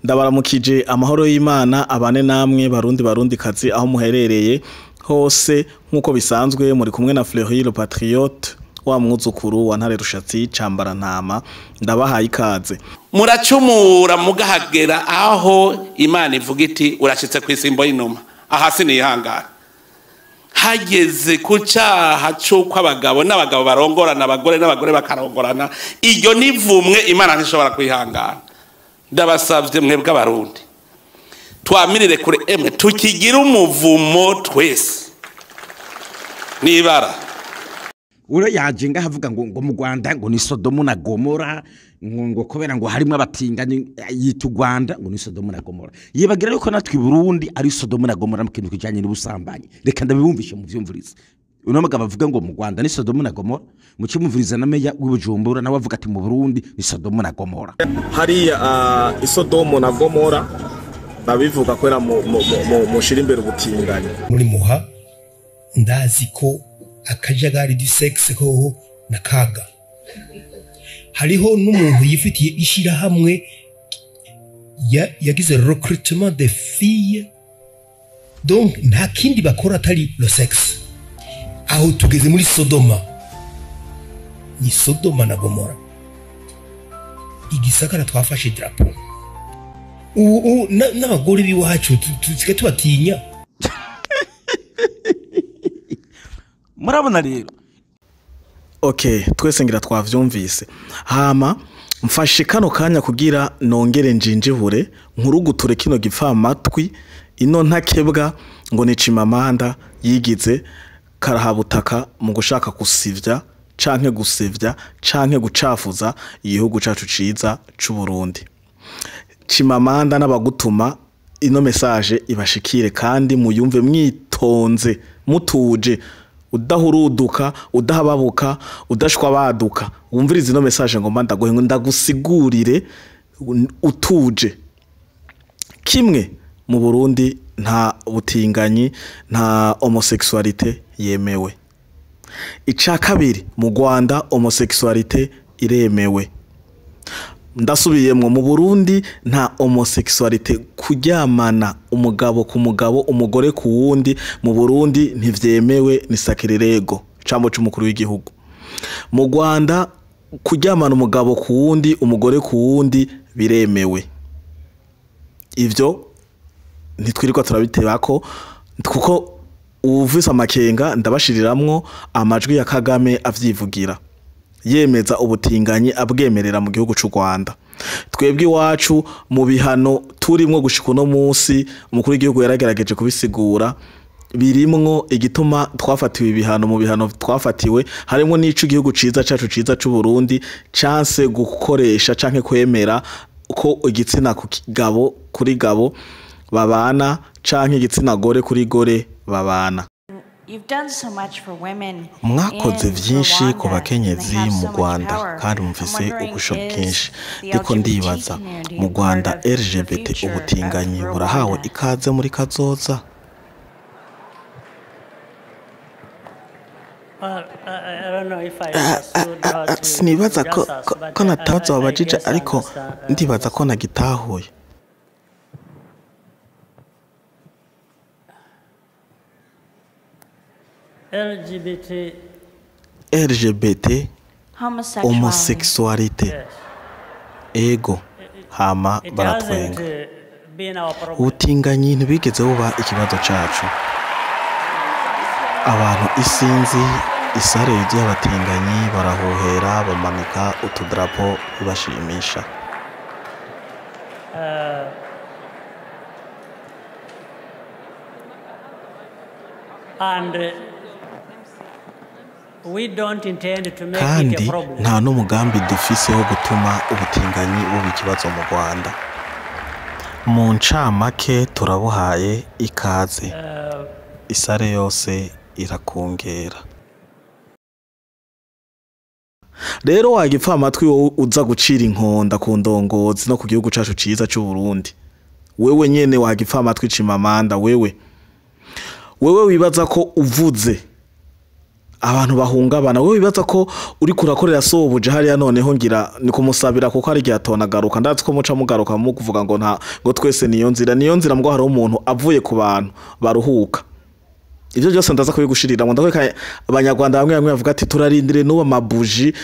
Ndabaramukije amahoro y'Imana abane namwe barundi barundi kazi aho muherereye hose nkuko bisanzwe muri kumwe na Fleury le Patriote wa mwuzukuru wa Ntare Rushatsi cambara ntama ndabahaye ikaze. Muracumura mugahagera aho Imana ivuga iti urashitse kwisimbo y'inuma aha sinihangana. Hageze ku cyaha cy'uko abagabo n'abagabo barongorana abagore n'abagore bakarongorana, iryo nivumwe Imana ntishobora kwihangana. Ndabasavye mwebwe abarundi twamirire kure emwe tukigira umuvumo twese nibara. Uro yaje ngahavuga ngo mu Rwanda ngo ni Sodomu na Gomora, ngo kubera ngo harimo abatinganyi yitu Rwanda ngo ni Sodomu na Gomora. Yibagira yuko natwe Burundi ari Sodomu na Gomora mu kintu kijanye n'ubusambanyi. Reka ndabibumvishe mu vyumvirize. Uno mugabo avuga ngo mu Rwanda ni Sodomu na Gomora, muce mumviriza na meya w'Ibujumbura nawe avuga ati mu Burundi ni Sodomu na Gomora. Hariya Sodomu na Gomora babivuga kwera mu shira imbere ubutinganyi. Muri muha ndazi ko akajagari du sexe hoho na kaga. Hariho n'umuntu yifitiye ishirahamwe yagize recrutement des filles, donc nta kindi bakora atari le sexe. Aho tugeze muri Sodoma, ni Sodoma na Gomora. Igisagara twafashe drapeau ubu n'abagore biwacu tusigaye tubatinya. Murabona rero. Okay, twese ngira twavyumvise. Hama mfashe kano kanya kugira nongere njinjihure nkuruguture kino gipfa amatwi ino ntakebwa ngo ni Chimamanda yigize karahabutaka mu gushaka kusivya canke gusivya canke gucafuza igihugu cacu ciza c'u Burundi. Chimamanda n'abagutuma ino message ibashikire kandi muyumve mwitonze mutuje, udahuruduka udahababuka udashwa baduka. Wumvirize ino message ngo ndaguhe ngo ndagusigurire utuje. Kimwe mu Burundi nta butinganyi nta homosexualité yemewe. Ica kabiri, mu Rwanda homosexualité iremewe. Ndasubiyemwo, mu Burundi nta homosexualité, kuryamana umugabo ku mugabo umugore ku wundi mu Burundi ntivyemewe, ni sakirirego cambo c'umukuru w'igihugu. Mu Rwanda kuryamana umugabo ku wundi umugore ku wundi biremewe. Ivyo ntitwirirwa turabitebako kuko uwuvise amakenga ndabashiriramwo amajwi ya Kagame avyivugira yemeza ubutinganyi abwemerera mu gihugu c'u Rwanda. Twebwe iwacu mu bihano turimwo gushika uno munsi, umukuru w'igihugu yaragerageje kubisigura, birimwo igituma twafatiwe ibihano. Mu bihano twafatiwe harimwo n'ico igihugu ciza cacu ciza c'u Burundi canse gukoresha canke kwemera ko igitsina ku gabo kuri gabo babana canke igitsina gore kuri gore babana. Mwakoze vyinshi ku bakenyezi mu Rwanda kandi mufise ubusho bwinshi. Ndiko ndibaza mu Rwanda LGBT ubutinganyi burahawe ikaze muri kazoza? Sinibaza ko natabaza wabajije, ariko ndibaza ko nagitahuye. LGBT homosexualité, ego hama baratwenga. Ubutinganyi ntibigeze buba ikibazo cacu. Abantu isinzi isare yuzuye abatinganyi barahuhera bamanika utudrapo bibashimisha. Kandi nta n'umugambi dufise wo gutuma ubutinganyi buba ikibazo mu Rwanda. Mu ncamake turabuhaye ikaze. Isare yose irakongera. Rero wagipfa amatwi wowe uza gucira inkonda ku ndongozi no ku gihugu cacu ciza c'u Burundi. Wewe nyene wagipfa amatwi Chimamanda, wewe wibaza ko uvuze Abantu bahungabana, wowe wibaza ko uri kurakorera sobuja hariya, noneho ngira ni kumusabira kuko hari igihe atonagaruka. Ndazi ko muca mugaruka mu kuvuga ngo nta ngo twese niyo nzira, niyo nzira, mbwo hari umuntu avuye ku bantu baruhuka. Ibyo byose ndaza kubigushirira ngo ndakwereka abanyarwanda bamwe bamwe bavuga ati turarindire n'ubu amabuji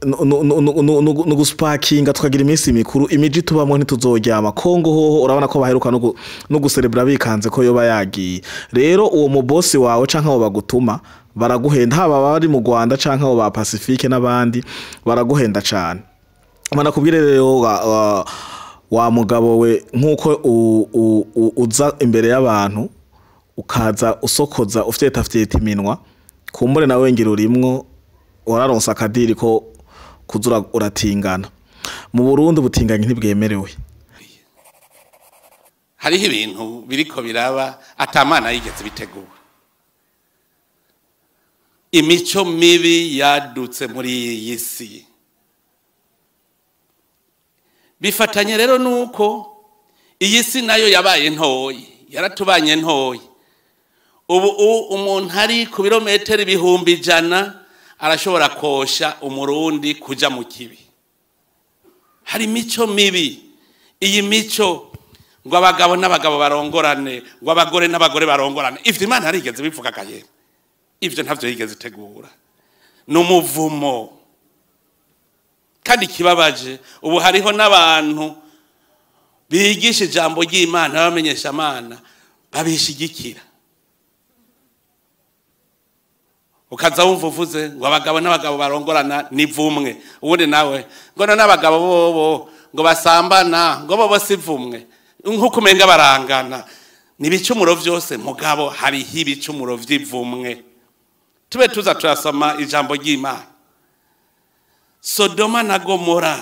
no guspakinga, tukagira iminsi mikuru, imiji tubamwo ntituzoryama. Kongo hoho urabona ko baheruka no guserebura bikanze ko yoba yagiye. Rero uwo mubosi wawe canke abo bagutuma baraguhenda, haba abari mu Rwanda canke abo ba Pacifique n'abandi, baraguhenda cane. Banakubwire rero wa mugabo we, nkuko uza imbere y'abantu ukaza usokoza ufyeta iminwa, kumbure nawe ngira urimwo wararonse akadiri ko kuzura uratingana. Mu Burundi ubutinganyi ntibwemerewe. Hariho ibintu biriko biraba atamana yigeze bitegura. Imico mibi yadutse muri iyi si bifatanye rero nuko iyi si nayo yabaye ntoyi, yaratubanye ntoyi. Ubu umuntu ari ku birometero 100,000 arashobora kosha umurundi kuja mu kibi. Hari imico mibi. Iyi mico ngo abagabo n'abagabo barongorane, ngo abagore n'abagore barongorane, ivyo Imana yarigeze bivuga kaye? Ivyo ntavyo yigeze itegura, n'umuvumo. Kandi kibabaje, ubu hariho n'abantu bigisha ijambo ry'Imana, bamenyesha Imana, babishigikira. Ukaza wumva uvuze ngo abagabo n'abagabo barongorana ni vumwe, ubundi nawe ngo n'abagabo bobo ngo basambana ngo bobo si vumwe, nkuko umenga barangana. Ni ibicumuro vyose, mugabo hariho ibicumuro vy'ivumwe. Tube tuza turasoma ijambo ry'Imana. Sodoma na Gomora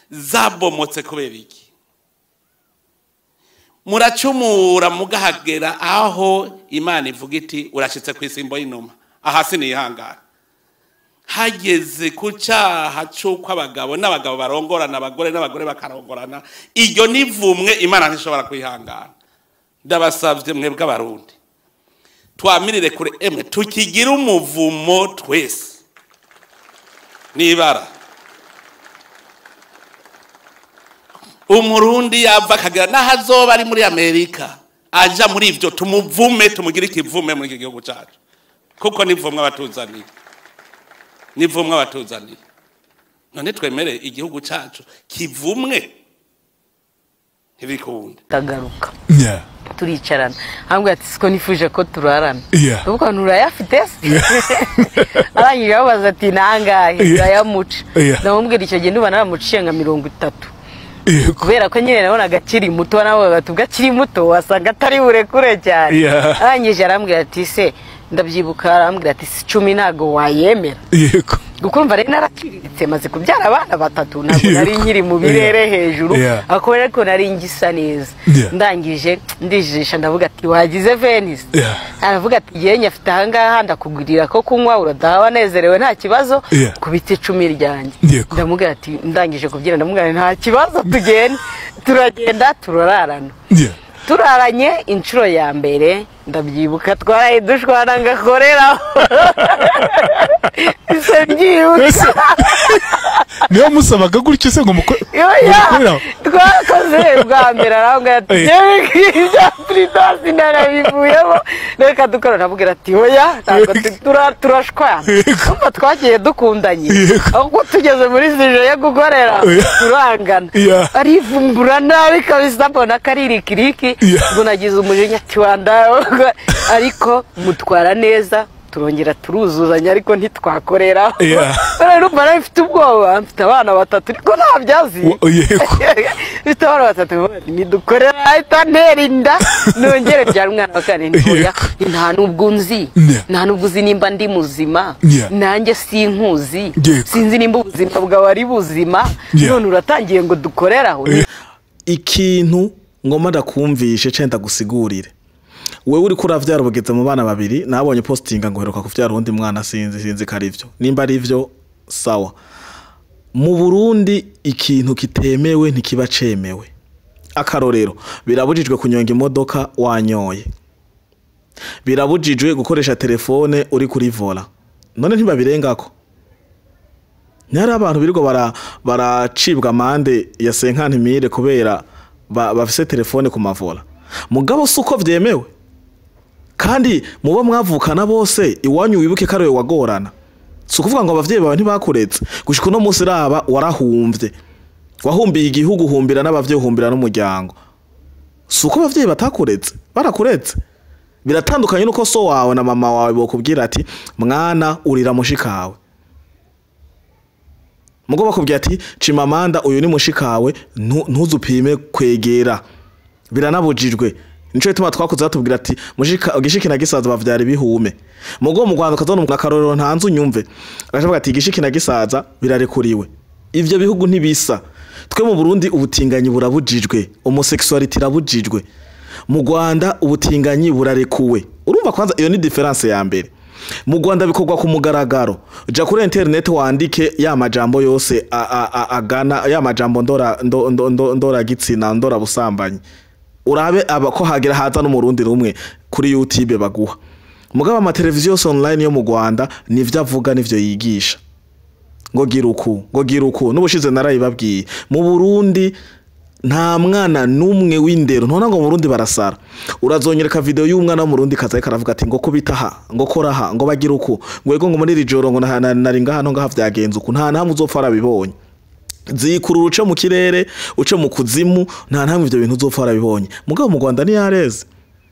zabomotse kubera iki? Muracumura mugahagera aho Imana ivuga iti urashitse kw'isimbo y'inuma, aha sinihangana. Hageze ku cyaha c'uko abagabo n'abagabo barongorana, abagore n'abagore bakarongorana, iryo nivumwe Imana ntishobora kwihangana. Ndabasavye mwebwe abarundi, twamirire kure emwe tukigira umuvumo twese nibara. Umurundi yava akagera n'ahazoba ari muri Amerika aja muri ivyo, tumuvume, tumugire ikivume muri iki gihugu cacu, kuko nivumwe abatuzaniye, nivumwe abatuzaniye. None twemere igihugu cacu kivumwe? Ntibikunda. Ndagaruka turicarana, ambwira ati siko nifuje ko turarana. Ubwo nturayafite se? Arangije ababaza ati nangahe? Ndayamuca. Ndamubwira icyo gihe ndumva naramuciye nka 30, kubera ko nyine nabonaga akiri muto, nawe batubwa akiri muto wasanga atari burekure cyane. Arangije arambwira ati se, ndabyibuka, arambwira ati si 10 ntago wayemera. Gukumva rero naraciriritse, maze kubyara abana 3, ntabwo nari nkiri mu birere hejuru, akora ko nari ngisa neza. Ndangije ndijisha ndavuga ati wagize Venice. Aravuga ati yenye afite ahangaha ndakugurira ko kunywa uradaha wanezerewe nta kibazo, kubita 10 ryanjye. Ndamubwira ati ndangije kubyina, ndamubwira nta kibazo tugende. Turagenda turararana. Turaranye inshuro ya mbere ndabyibuka twaraye dushwana ngakorera. Ise niyo musabaga gutyo se ngo mukorera? Twakoze bwa mbere arambwira ati ibya Tridasi narabivuyemo reka dukora. Ndamubwira ati oya ntabwo turashwana, kuko twagiye dukundanye, ahubwo tugeze muri sije yo gukorera turangana. Arivumbura nabi kabisa, mbona karirikiriki, ngo nagize umujinya ati wanda, ariko mutwara neza, turongera turuzuzanya, ariko ntitwakorera. Rero urumva mfite ubwoba, mfite abana 3 ariko ntabyazi. Mfite abana 3 nidukorera ahita ntera inda nongere byara umwana wa kane. Ntoya nta nubwo nzi, nta nubwo uzi nimba ndi muzima, nanjye sinkuzi, sinzi nimba ubuzima bwawe ari buzima, none uratangiye ngo dukoreraho. Ikintu ngoma ndakumvishe cenda gusigurire, wewe uri kuravyara ubugeze mu bana 2, nabonye postinga ngo heruka kuvyara undi mwana, sinzi ko arivyo. Nimba arivyo sawa. Mu Burundi ikintu kitemewe ntikiba cemewe. Akarorero, birabujijwe kunyonga imodoka wanyoye, birabujijwe gukoresha telefone uri kuri vola, None ntibabirengako? Ntihari abantu birirwa baracibwa amande ya 50 000 kubera bafise telefone ku mavola? Mugabo si uko vyemewe. Kandi muba mwavukana bose iwanyu, wibuke ko ariwe wagorana. Si ukuvuga ngo abavyeyi bawe ntibakuretse. Gushika uno munsi raba warahumvye, wahumbiye igihugu, uhumbira n'abavyeyi, uhumbira n'umuryango. Si uko abavyeyi batakuretse, barakuretse. Biratandukanye nuko so wawe na mama wawe bokubwira ati: "Mwana, urira mushikawe." Mugo bakubwira ati: "Chimamanda, uyu ni mushikawe, ntuzupime kwegera, biranabujijwe." Nico gituma twakuze batubwira ati: "Mushika igishiki na gisaza bavyara ibihume." Mugo mu Rwanda ukazona akarorero ntanze, unyumve, agacavuga ati: "Igishiki na gisaza birarekuriwe." Ivyo bihugu ntibisa. Twe mu Burundi ubutinganyi burabujijwe, homosexualité irabujijwe. Mu Rwanda ubutinganyi burarekuwe. Urumva, kwanza iyo ni différence ya mbere. Mu Rwanda bikorwa ku mugaragaro. Ja kuri internet wandike ya majambo yose agana ya majambo ndora ndo, ndo, ndo, ndora gitsina, ndora busambanyi, urabe aba ko hagira haza n'umurundi rumwe kuri YouTube baguha. Mugabo ama televiziyo yose online yo mu Rwanda nivyo avuga, nivyo yigisha, ngo gira uku, ngo gira uku. N'ubushize narayibabwiye, mu Burundi nta mwana n'umwe w'indero ntona ngo mu Burundi barasara. Urazonyereka video y'umwana wo mu Burundi kaza karavuga ati ngo kubita aha, ngo kora aha, ngo bagira uku, ngo ego, ngo muri iri joro ngo nari ngaha no ngaha vyagenze uku. Nta namwe uzopfa warabibonye. Zikurura uce mu kirere, uce mu kuzimu, nta namwe ivyo bintu uzopfa warabibonye. Mugabo mu Rwanda ntiyareze.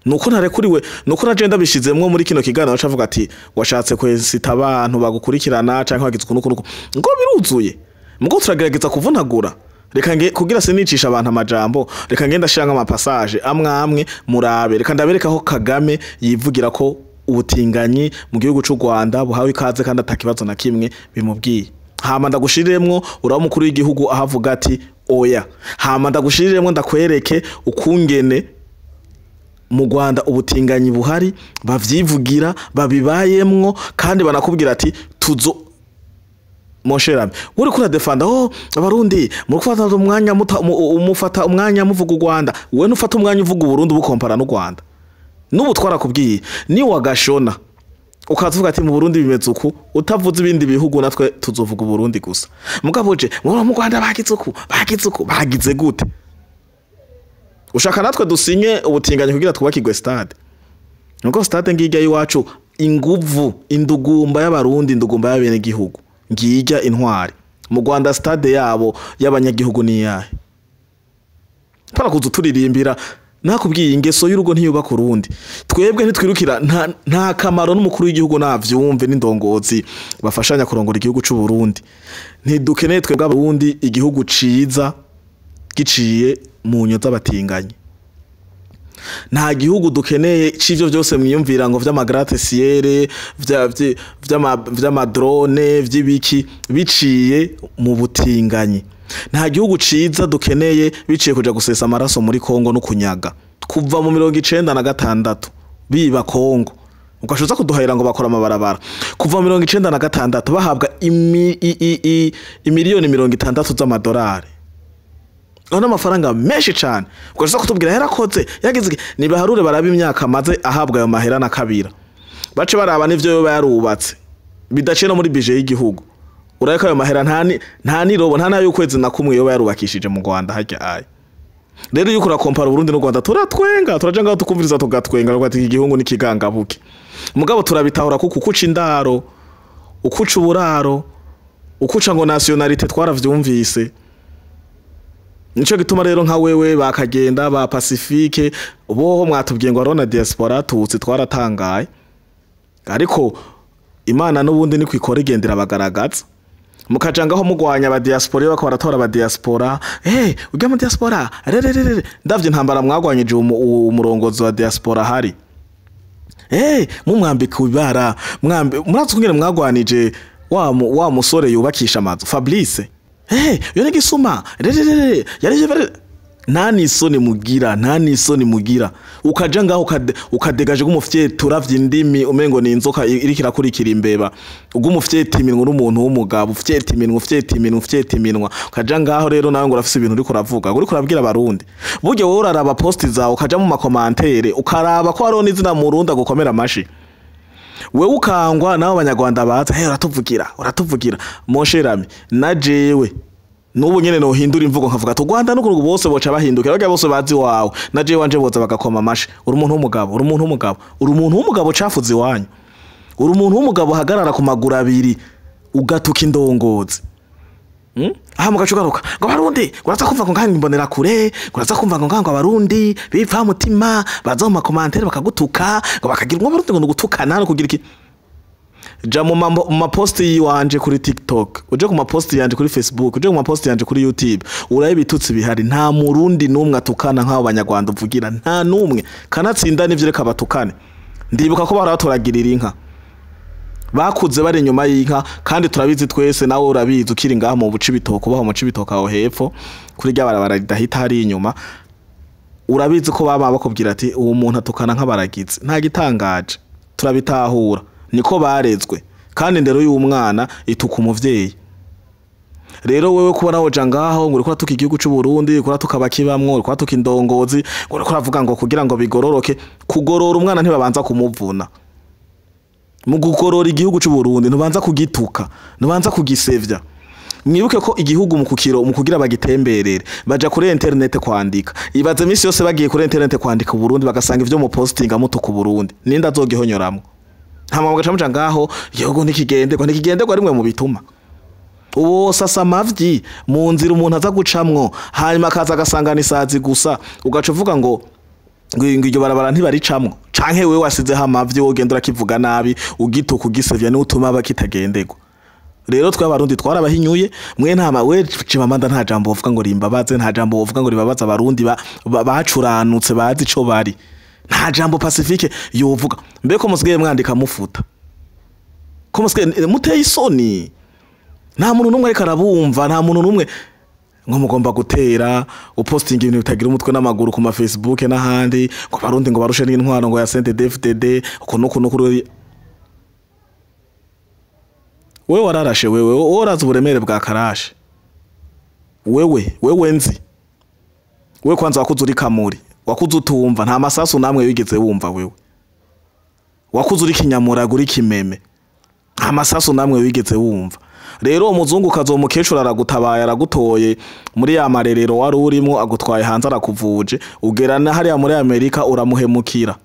Nuko ntarekuriwe, nuko na je ndabishizemwo muri kino kiganiro, acavuga ati washatse kwesita abantu bagukurikirana canke wagize uku nuku nuku, ngo biruzuye. Mugo turagerageza kuvunagura. Reka nge kugira sinicisha abantu amajambo, reka ngenda shanga ama passage amwe amwe murabe. Reka ndabereka aho Kagame yivugira ko ubutinganyi mu gihugu c'u Rwanda buhawe ikaze kandi atakibazo na kimwe bimubwiye. Hama ndagushiriremwo uraba umukuru w'igihugu ahavuga ati oya. Hama ndagushiriremwo ndakwereke ukungene mu Rwanda ubutinganyi buhari, bavyivugira, babibayemwo, kandi banakubwira ati tuzo. Mon cher ami, uri kura defanda oh abarundi muri gufata umwanya umufata umwanya muvuga u Rwanda, we nufata umwanya uvuga Burundi bukompara n'u Rwanda. N'ubu twarakubwiye, ni wagashona ukavuga ati mu Burundi bimeze uku, utavuze ibindi bihugu, natwe tuzovuga Burundi gusa. Mugabo je mu Rwanda bagize uku, bagize uku, bagize gute? Ushaka natwe dusinye ubutinganyi kugira twubakirwe stade? Nuko stade ngijya iwacu, inguvu, indugumba y'abarundi, indugumba y'abenegihugu, ngijya intwari. Mu Rwanda stade yabo y'abanyagihugu ni iyahe? Pana kuza turirimbira. Nakubwiye, ingeso y'urugo ntiyubaka urundi. Twebwe ntitwirukira nta kamaro n'umukuru w'igihugu navyumve n'indongozi bafashanya kurongora igihugu c'u Burundi. Ntidukeneye twebwe abarundi igihugu ciza giciye mu nyo z'abatinganyi. Nta gihugu dukeneye c'ivyo vyose mwiyumvira ngo vy'ama gratte-ciel, vy'ama drone, vy'ibiki biciye mu butinganyi. Nta gihugu ciza dukeneye biciye kuja gusesa amaraso muri Kongo no kunyaga kuva mu 96 biba Kongo, ugashoza kuduhayira ngo bakora amabarabara. Kuva mu 96 bahabwa imiliyoni 60 z'amadolari. Aho n'amafaranga menshi cane. Ugashoza kutubwira yarakoze, yagize iki? Nibaharure baraba imyaka amaze ahabwa ayo mahera na kabira, bace baraba n'ivyo yoba yarubatse bidaciye no muri budget y'igihugu. Urabona ko ayo mahera nta nirobo, nta n'ay'ukwezi na kumwe yoba yarubakishije mu Rwanda harya ayo. Rero iyo urakompara Burundi n'u Rwanda, turatwenga, turaja ngaho tukumviriza tugatwenga, tukavuga ati iki gihugu ni kigangabuke. Mugabo turabitahura kuko ukuca indaro, ukuca uburaro, ukuca ngo nationalité, twaravyumvise. Nico gituma rero nka wewe bakagenda ba Pacifique boho mwatubwiye ngo arona diaspora tutsi, twaratangaye. Ariko Imana n'ubundi ni kwikora igendera bagaragaza. Mukaja ngaho mugwanya aba diaspora iyo bako baratora aba diaspora, ujya mu diaspora rererere. Ndavye intambara mwagwanyije umurongozi wa diaspora hari, mumwambika ibara, mwambi murazi kungene mwagwanije wa musore yubakisha amazu Fabrice. Yo ni gisuma rererere yarije nta nisoni mugira, nta nisoni mugira. Ukaja ngaho ukadegaje gumufye, turavye indimi umengo ni inzoka iriko irakurikira imbeba. Ugumufyeta iminwa n'umuntu w'umugabo, ufyeta iminwa, ufyeta iminwa, ufyeta iminwa. Ukaja ngaho rero nawe ngo urafise ibintu uriko uravuga, uriko urabwira abarundi. Burya wowe uraraba post zawe, ukaja mu ma commentaires, ukaraba ko hariho n'izina mu Burundi agukomera amashi. Wewe ukangwa nawe abanyarwanda baza, hey, uratuvugira uratuvugira mon cher ami. Na jewe nubu nyene nohindura imvugo nkavuga ati Rwanda n'ukuntu bose boca bahindukira, barya bose bazi wawe na jewe wanje boza bagakoma amashi. Uri umuntu w'umugabo, uri umuntu w'umugabo, uri umuntu w'umugabo cafuze iwanyu. Uri umuntu w'umugabo uhagarara ku maguru abiri ugatuka indongozi. Aha mugaca ugaruka ngo abarundi ngo uraza kumva ngo ngango imbonera kure, ngo uraza kumva ngo ngango abarundi bipfa mutima, baza mu makomantere bakagutuka, ngo bakagira ngo abarundi ngo nugutukana no kugira iki. Ja mu maposti yiwanje kuri TikTok, uje ku maposti yanje kuri Facebook, uje ku maposti yanje kuri YouTube, urabe ibitutsi bihari. Nta murundi numwe atukana nk'abo banyarwanda uvugira, nta numwe. Kanatsinda n'ivyo reka batukane. Ndibuka ko bahora baturagirira inka, bakuze bari inyuma y'inka, kandi turabizi twese, nawe urabizi ukiri ngaha mu bucibitoke, ubaho mu cibitoke aho hepfo kuri rya barabara ridahita hari inyuma, urabizi ko baba bakubwira ati uwo muntu atukana nk'abaragizi. Nta gitangaje, turabitahura, niko barezwe, kandi indero y'umwana ituka umuvyeyi. Rero wewe kubona woja ngaho ngo uriko uratuka igihugu c'u Burundi, uriko uratuka abakibamwo, uriko uratuka indongozi, ngo uriko uravuga ngo kugira ngo bigororoke. Kugorora umwana ntibabanza kumuvuna. Mu gugorora igihugu c'u Burundi ntubanza kugituka, ntubanza kugisevya. Mwibuke ko igihugu mu kukiro mu kugira bagitemberere baja kuri internet kwandika. Ibaze imisi yose bagiye kuri internet kwandika Burundi bagasanga ivyo mu postinga mutuka Burundi, ninde azogihonyoramwo? Hama mugaca muja ngaho igihugu ntikigenderwa, ntikigenderwa rimwe mu bituma uwo sasa amavyi mu nzira umuntu aza gucamwo, hanyuma akaza agasangana isazi gusa, ugaca uvuga ngo iryo barabara ntibaricamwo, canke wewe wasizeho amavyi wogenda urakivuga nabi ugituka ugisevya, niwe utuma bakitagenderwa. Rero twe abarundi twarabahinyuye. Mwe ntama we Chimamanda nta jambo wovuga ngo rimbabaze, nta jambo wovuga ngo ribabaze abarundi bacuranutse bazi ico bari. Nta jambo Pacifique yovuga. Mbe ko musigaye mwandika mufuta, ko musigaye muteye isoni. Nta muntu numwe ariko arabumva, nta muntu numwe ngo mugomba gutera upostinga ibintu bitagira umutwe n'amaguru ku ma Facebook n'ahandi, ngo barundi ngo barushe n'intwaro ngo ya CNDD-FDD uko nuko nuko. Wewe wararashe, wewe woraza uburemere bwa karashe. Wewe nzi wewe kwanza wakuze uri kamuri, wakuze utumva, nta masasu namwe wigeze wumva. Wewe wakuze uri kinyamuraga, uri kimeme, nta masasu namwe wigeze wumva. Rero umuzungu kazomukecuru aragutabaye, aragutoye muri ya marerero wari urimo, agutwaye hanze arakuvuje, ugera na hariya muri Amerika uramuhemukira.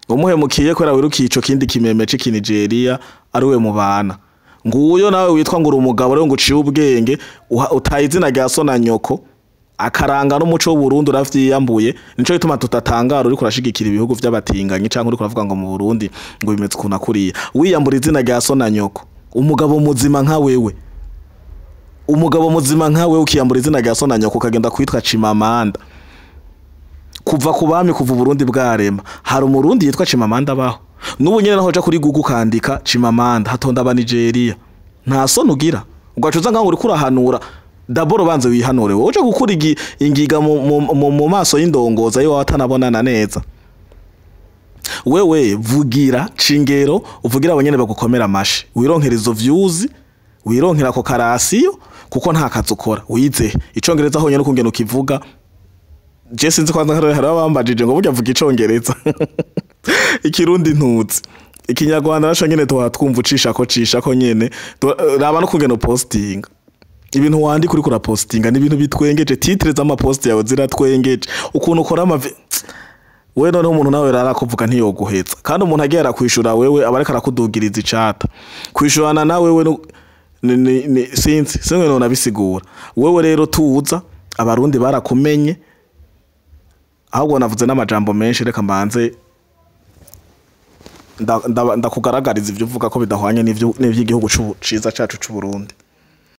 Umuhemukiye kubera wirukiye ico kindi kimeme c'ikinigeria ari we mubana. Nguyo nawe witwa ngo uri umugabo rero ngo uciye ubwenge, utaye izina rya so na nyoko, akaranga n'umuco w'Uburundi uravyiyambuye. Nico gituma tutatangara uriko urashigikira ibihugu vy'abatinganyi, canke uriko uravuga ngo mu Burundi ngo bimeze ukuntu akuriye. Wiyambura izina rya so na nyoko, umugabo muzima nka wewe, umugabo muzima nka wewe ukiyambura izina rya so na nyoko ukagenda kwitwa Chimamanda. Kuva ku bami, kuva Burundi bwarema, hari umurundi yitwa Chimamanda abaho? Nubu nyene naho uja kuri Google ukandika Chimamanda hatonda aba Nigeria. Nta soni ugira, ugaca uza ngaho uriko urahanura. Daboro banze wihanure, wowe uje gukura ingiga mu maso y'indongoza yo watanabonana neza. Wewe vugira cingero, uvugira abanyene bagukomera amashi, wironkera izo views, wironkera ko karasiyo, kuko nta kazi ukora wize icongereza honyene ukungena ukivuga. Je sinzi kwanza hari abambajije ngo burya vuga icongereza ikirundi ntuzi, ikinyarwanda naco nyene twumva ucisha ko cisha ko nyene. Raba no kungena postinga ibintu wandika uriko urapostinga ni ibintu bitwengeje, titre z'amapost yawe ziratwengeje, ukuntu ukora amavi we. Noneho umuntu nawe rarakuvuga ntiyoguhetsa, kandi umuntu agiye arakwishura wewe aba ariko arakudugiriza icata kwishurana na wewe sinzi sinwe none abisigura. Wewe rero tuza abarundi barakumenye, ahubwo navuze n'amajambo menshi, reka mbanze ndakugaragariza ivyo uvuga ko bidahwanye n'ivy'igihugu ciza cacu c'u Burundi.